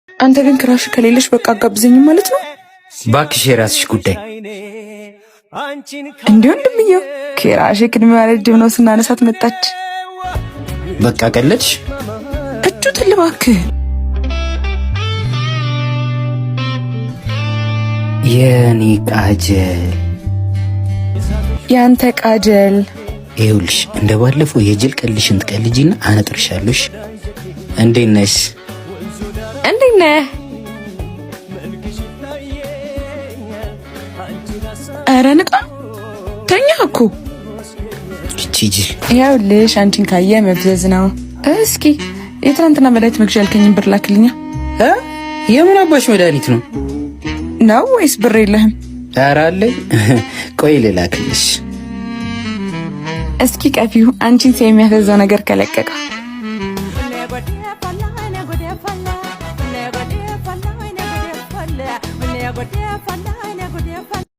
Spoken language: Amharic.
አንተ ግን crush ከሌለሽ በቃ አጋብዘኝም ማለት ነው? ባክሽ የራስሽ ጉዳይ። እንዲሁ ወንድምየው crush ቅድሜዋ ረጅም ነው ስናነሳት መጣች። በቃ ቀለድሽ። እጁ ትልባክህ። የኔ ቃጀል፣ ያንተ ቃጀል። ይኸውልሽ እንደ ባለፈው የጅል ቀልሽን ትቀልጂና አነጥርሻለሽ። እንዴት ነሽ? እንዴት ነህ? ኧረ ንቃ፣ ተኛ እኮ። እቺ ጅል። ይኸውልሽ አንቺን ካየ መፍዘዝ ነው። እስኪ የትናንትና መድኃኒት መግዣ ያልከኝን ብር ላክልኛ። እ የምን አባሽ መድኃኒት ነው? ነው ወይስ ብር የለህም? ኧረ አለኝ። ቆይ ልላክልሽ። እስኪ ቀፊው አንቺን ሲያይ የሚያፈዘው ነገር ከለቀቀ።